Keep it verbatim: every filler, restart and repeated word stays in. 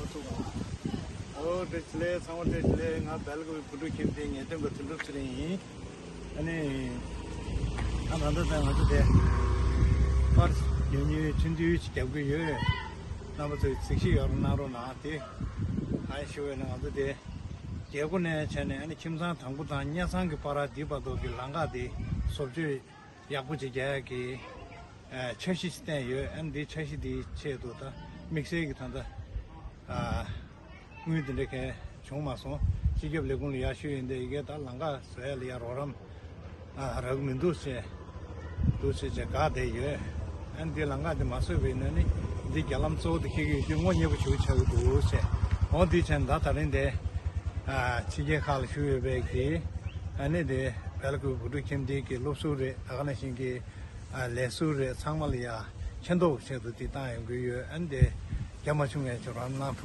ཨོ་བཀྲ་ཤིས་བདེ་ལེགས། ཚང་མ་བཀྲ་ཤིས་བདེ་ལེགས། ང་སྦེལ་ཀོབ་བོད་ཕྲུག་ཁྱིམ་སྡེའི་ངེས་སྟོན་པ་དོན་གྲུབ་ཚེ་རིང་ཡིན། ཨ་ནི་ཨ་ད་ལྟ་ད་ང་ཚོ་དེ་པར་ཉུང་ཉུང་ཆུང་དུས་ཅིག་རྒྱབ་ཀྱི་ཡོད། རྣམ་པ་ཚོས་གཟིགས་ཞིབ་ཡོད་རུ་གནང་རོགས་གནང་། དེ་གང་ཞུ་བས་ན་ང་ཚོ་དེ་རྒྱལ་སྒོ་ནས་བྱས་ནས་ཨ་ནི་ཁྱིམ་ཚང་དང་པོ་དང་གཉེན་ཚང་གི་བར་འདི་བར་དུ་གི་ལམ་ཁ་དེ་བཟོ་བཅོས་ཡག་པོ་ཅིག་རྒྱག་ཡག་གི་ཨ་འཆར་གཞི་བཏིང་ཡོད། ཨ་ནི་འདི་འཆར་གཞི་འདིའི་ཆེད་དུ་ད་དམིགས་བསལ་གྱི་ད་ལྟ་ཨ་དངུལ་འདི་འདྲ་གང་བྱུང་མ་སོང་། སྤྱི་ཁྱབ་ལས་ཁུངས་ལ་ཡར་ཞུས་ཡོད། འདི་ཡི་གེ་ད་ལམ་ཁ་བཟོ་ཡ་ལ་ཡ་རོགས་རམ་ཨ་རག་མི་འདུག་ཟེར་འདུག་ཟེར་བྱས་དགག་བསྡད་ཡོད། ཨ་ནི་འདི་ལམ་ཁ་འདི་མ་བཟོས་པ་ཡིན་ན་ནི་འདི་རྒྱ་ལམ་གཙོ་བོ་དེ་འཁེལ་གྱི་ཡོད་དུས་དངོས་གནས་པོ་ཞིག་ཆགས་ཀྱི་འདུག་ཟེར། འོ་འདི་བྱས་ད་ད་རིང་འདི་ཨ་ཕྱི་རྒྱལ་ཁག་ལ་བཞུགས་ཡོད་པའི་གི་ཨ་ནི་དེ་སྦེལ་ཀོབ་བོད་ཕྲུག་ཁྱིམ་སྡེ་གི་སློབ་ཟུར་རེད། ད་ག་ནང་བཞིན་གྱི་ཨ་ལས་ཟུར་རེད། ཚང་མ་ལ་ཡ་མཁྱེན་རྟོགས་ཆེད་དུ་དེ་བཏང་ཡོང་གི་ཡོད། ཨ་ནི་དེ་རྒྱ་མ་ཆུང་བའི་ཆོག་རང་གནང་ཐུབ།